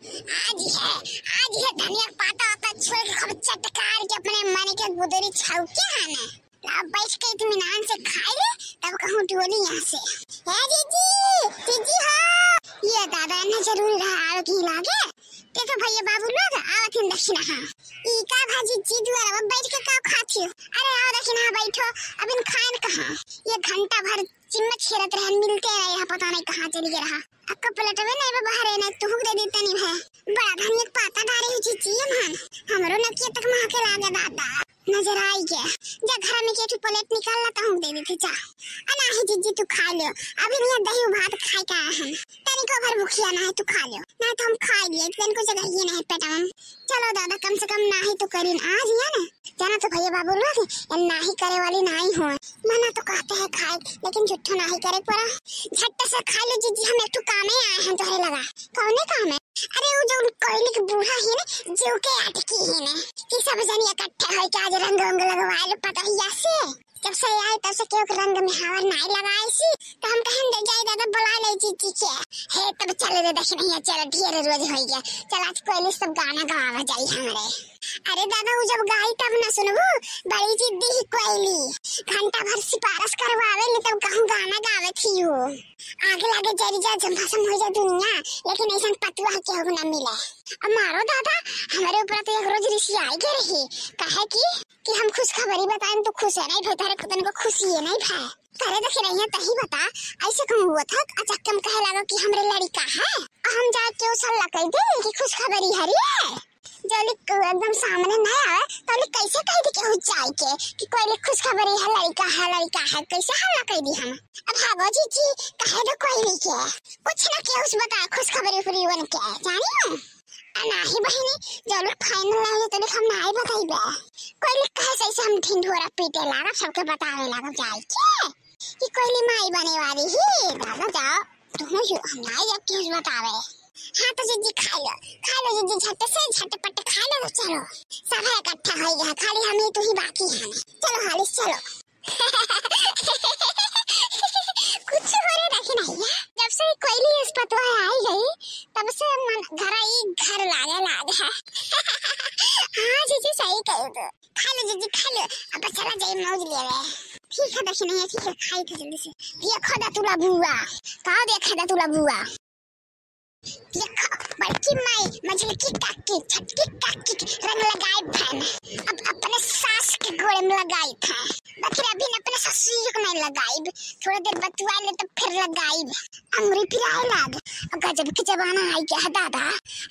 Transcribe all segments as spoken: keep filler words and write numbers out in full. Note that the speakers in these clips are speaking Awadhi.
आज है, आज है धनिया के पाता वाता छोड़ के खूब चटकार के अपने मन के गुदरी छौके है ना। लाओ बैठ के इत्मीनान से खाई ले, तब कहूँ टोली यहाँ से। ए जीजी, जीजी हो। ये दादा, इन्हें जरूरी रहा आवे की लागे। देखो भैया बाबू लोग, आवत हिन दक्षिणा, हाँ। ई का भा जीजी दुआरा पर बैठ के का खाती हो? अरे आओ दक्षिणा, हाँ, बैठो। अब इन खाएन कहाँ? ये घंटा भर चिम्मच खेलत रहन, मिलते रहे, यहाँ पता नहीं कहाँ चली गए रहा। अक्का पलटबे नहीं बा बहरे, नहीं तुहुक दे दी तनी भे। बड़ा धनिया के पाता डारे हो जीजी, हम हमरो नकिया तक महके लागे दादा। नजर आई के जा घर में के ठू प्लेट निकाल ला, तुहुक दे दी थी जा। आ नाही जीजी तू खा लियो, अभी नहीं दही भात खाए का है, तनिको भर भूखिया ना है, तू खा लियो, ना तो हम खा लिए, तनिको जगह ये नहीं पेटवा में। चलो दादा, कम से कम नाही तो करीन आज, या ना? जाना तो भैया बाबू लोग, ये नाही करे वाली नाही हो, मना तो कहते हैं खाए, लेकिन झूठो नाही करे पड़ा। झट से खा लो जीजी, हम एक ठो कामे आए हैं तोहरे लगा। कौने काम है? अरे वो जो कोयली के बूढ़ा है ना, जो के अटकी है ना, कि सब जनी इकट्ठा होके आज रंग उंग लगवा लो पतहिया से। जब से आए तब से केहू के रंग में हवा नाई लगाई सी, तो हम कहन दे जाई दादा बुला ले जीजी के। हे तब चले दे दक्षिणा, चल ढेर रोज होई गया, चल आज कोयली सब गाना गवावा जाई हमरे। अरे दादा, उ जब गाई तब ना सुनबू, बड़ी जिद्दी ही कोयली, घंटा भर सिफारिश करवावे ले तब कहूँ गाना गावे थी हो। आगे लागे जरी जा, जम भसम हो जा दुनिया, लेकिन ऐसन पतुआ केहू ना मिले। अब मारो दादा, हमरे ऊपर तो एक रोज रिसियाई के रही, कहे कि कि हम खुशखबरी बताएन तो खुश है नहीं भाई, तारे कुतन को खुशी है नहीं भाई। करे देखे रहिया तही बता, ऐसे कहूँ हुआ था, अचानक हम कहे लगा कि हमरे लड़िका है, और हम जाके उस हल्ला कह दे कि खुशखबरी हरी है। जब लिक एकदम सामने नहीं आवे, तो लिक कैसे कह दी केहू जाए के कि कोई लिक खुशखबरी है, लड़िका है, लड़िका है, कैसे हल्ला कह दी हम? अब भागो जीजी, कहे दो कोई नहीं के, कुछ ना केहू से बता खुशखबरी उखबरी बन के, जानी हो? आ नाही बहिनी, जब लोग फाइनल ना हो तो लोग हम नाही बताइबे। कोई लोग कहे से ऐसे हम ढिंढोरा पीटे लागब, सबके बतावे लागब जाए के कि कोयली माई बने वाली ही। दादा जाओ, तुम जो हम नाही जब केहू बतावे। हाँ तो जीजी खा लो, खा लो जीजी, झट से झटपट खा लो, चलो। सब है इकट्ठा हो गया, खाली हम ही तू ही बाकी है। चलो हाली चलो। कुछ हो रे रखे नहीं है। जब से कोयली इस पतवा आई गई, तब से मन घर ही घर लागे लाग है। हाँ जीजी सही कह दो। खा लो जीजी खा लो, अब चला जाए मौज लेवे। ठीक है दक्षिणा, ठीक है खाई थे जल्दी से। देखो दतुला बुआ, का देखा दतुला बुआ? देखो, बड़की माई, मझलकी काकी, छोटकी काकी के रंग लगाइब हम। अब अपने सास के गोड़े में लगाइब हम। बाकी अभी न अपने ससुरी को नहीं लगाइब। थोड़ा देर बतुआ ले तब फिर लगाइब। अंगुरी पिराए लाग। अब गजब के जमाना आई गया है दादा।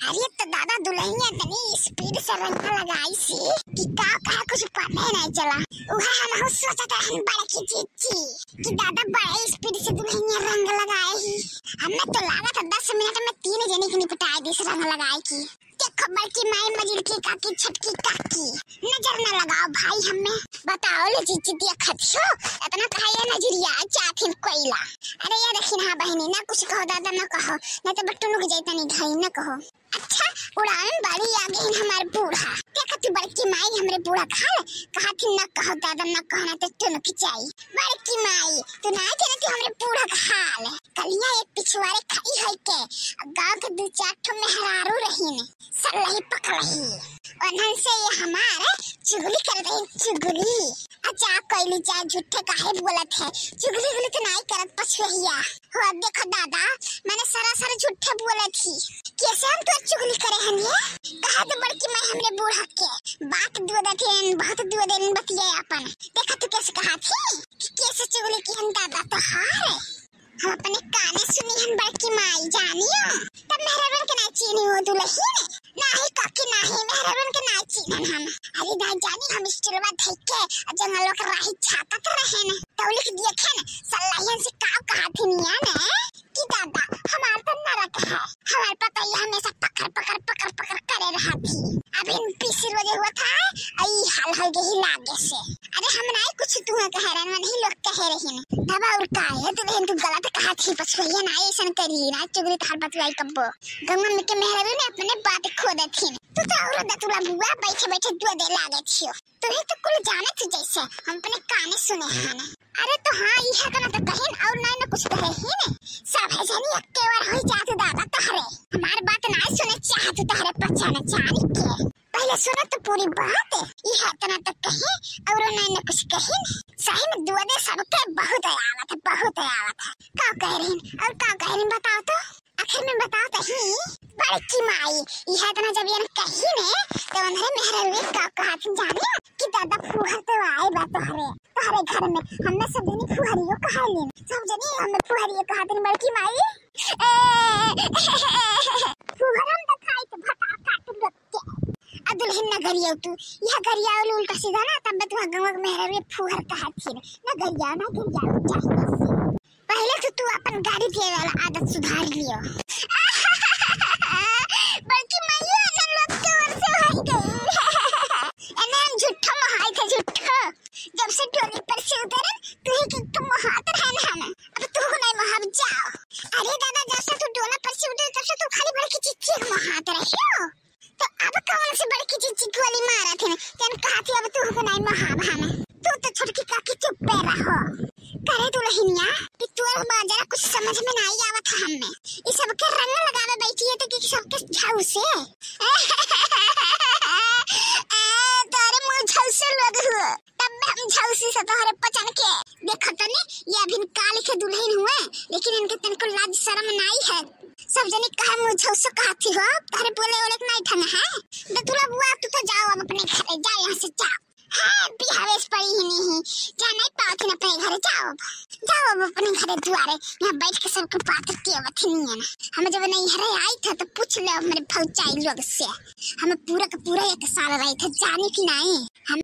अरे तो दादा दुल्हनिया इतनी स्पीड से रंग लगाई सी कि का कहा कुछ पता ही नहीं चला। उहे हम हो सोचत रहन बड़की जीजी कि दादा बड़े स्पीड से दुल्हनिया रंग लगाए ही। हमें तो लागत है दस मिनट में तीन जने की निपटाए दिस रंग लगाए की। देखो बड़की माई, मझिलकी काकी, छोटकी काकी, नजर न लगाओ भाई हमें। बताओ ले जीजी देखत हो, इतना कहा ये नजरिया चाथिन कोयला। अरे ये देखी ना बहनी, ना कुछ कहो दादा, ना कहो, नहीं तो बट्टू नुक जाए तनी घाई, ना कहो। अच्छा, उड़ान बाड़ी आ गई हमार बूढ़ा। देखा तू बड़की माई हमरे बूढ़ा खाल, कहा थी न कहो दादा न कहो ना तो टुनक जाई। बड़की माई, तू ना जाने तू हमरे बूढ़ा खाल। कलिया एक पिछवारे खाई है के, गाँव के दू चार ठो मेहरारू रहीन, सल्लही पकड़ही। उन्हन से ये हमार चुगली कर रही, चुगली। अच्छा, कोयली जा, झूठे काहे बोलत है? चुगली उगली तो नाई करत पछुहिया। हो, अब देखो दादा, मैंने सरासर झूठे बोलत ही। कैसे हम तोर चुगली करे हन ये? कहा तो बड़की माई हमरे बूढ़ा के। बात दुआ देथिन, बहुत दुआ देन बतिया अपन। देखा तू कैसे कहा थी कि कैसे चुगली की हम दादा तोहार। हम अपने काने सुनी हन बड़की माई, जानियो। तब मेहरारून के ना चीनी हो दुलही ने। नाही काकी नाही, मेहरारून के ना चीनन हम। अरे ना जानी हम स्टूलवा धइ के जंगलवा के राही छाटत रहेन। तौलिक देखेन, सल्लाहियन से का कहा थी निया ने कि दादा, हमार तो नरक है। हमार पतैया हमेशा पकड़, पकड़, पकड़, पकड़ करे रहा थी। अब इन पीसी रोजे हुआ था, आई हाल हो गई लागे से। अरे हम नाई कुछ तू कह रहे, नहीं लोग कह रहे हैं। तब और का है, तू बहन तू गलत कहा थी, पछुइया ना ऐसन करी, ना चुगली तार बतलाई कब्बो। गंगन के मेहरारू ने अपने बात खो देथिन। तू तो और दतुला बुआ बैठे बैठे दुआ दे लागे छियो। तू ही तो कुल जाने थी जैसे, हम अपने काने सुने हैं ना। अरे तो हाँ, ई है ना तो कहिन और नहीं ना कुछ कहे ही नहीं। सब है जनी अक्के बार होई जात दादा तहरे। हमार बात ना सुने चाहत जानी के। पहले सुनो तो पूरी बात। ई है इतना तक कही और उन्होंने कुछ कही। सही में दुआरे सबके बहुत आवत है, बहुत आवत है। का कह रही और का कह रही बताओ तो। आखिर में बताओ तो ही। बड़की माई, ई है इतना जब ये कही ने तो उन्हें मेहररुए का कहा थी जाने कि दादा फूहर तो आए बा तोहरे, तोहरे घर में। हमने सब जनी फुहरियो कहा ली, सब जनी हमें फुहरियो कहा थी बड़की माई। फुहरम तो खाई तो भटा काट लग के। आ दुल्हन ना गरियाओ तू, यह गरियाओ उल्टा सीधा ना, तब तू गंगा मेहररुए फुहर कहा थी ना, गरिया ना गरिया चाहिए। पहले तो तू अपन गारी पिए वाला आदत सुधार लियो। बड़की माई अजन लोग के ओर से होई गई। एने हम झूठो महाई थे, झूठो। जब से डोली पर से उतरन, तू ही के, के महात रहन हम। अब तू को नहीं महाब जाओ। अरे दादा, जब से तू डोला पर से उतरे, तब से तू खाली बड़की चिच्ची के महात रहियो। तो अब कौन से बड़की चिच्ची गोली मारा थे? जन कहा थी अब तू को नहीं महाब हम। तू तो छोटकी काकी चुप पे रहो। करे दुल्हनिया, कि तोर बाजारा कुछ समझ में नहीं आवत है हमें। ई सबके रंग लगावे बैठी है तो कि सबके झौसे। ए, तारे मुँह झौसे लोग हुआ। तब में हम झौसी से तोहरे पचन के। देखो तनी, ये अभिन काल के दुल्हन हुए, लेकिन इनके तनको लाज शर्म नहीं है। सब जने कहा मुँह झौसे कहा थी हो, तोहरे बोले ओले के नहीं ढंग है। दतुला बुआ, तू तो जाओ अब अपने घरे, जाओ यहाँ से, जाओ। हाँ, बिहावेश पड़ी ही नहीं, जा नहीं पावत ही अपने घरे, जाओ अब, जाओ अब अपने घरे दुआरे, यहाँ बैठ के सबके बात के अवत ही नहीं है ना। हम जब नहीं हरे आई था तो पूछ ले मेरे भौजाई लोग से, हम पूरा का पूरा एक साल रही थे, जाने की नहीं। हम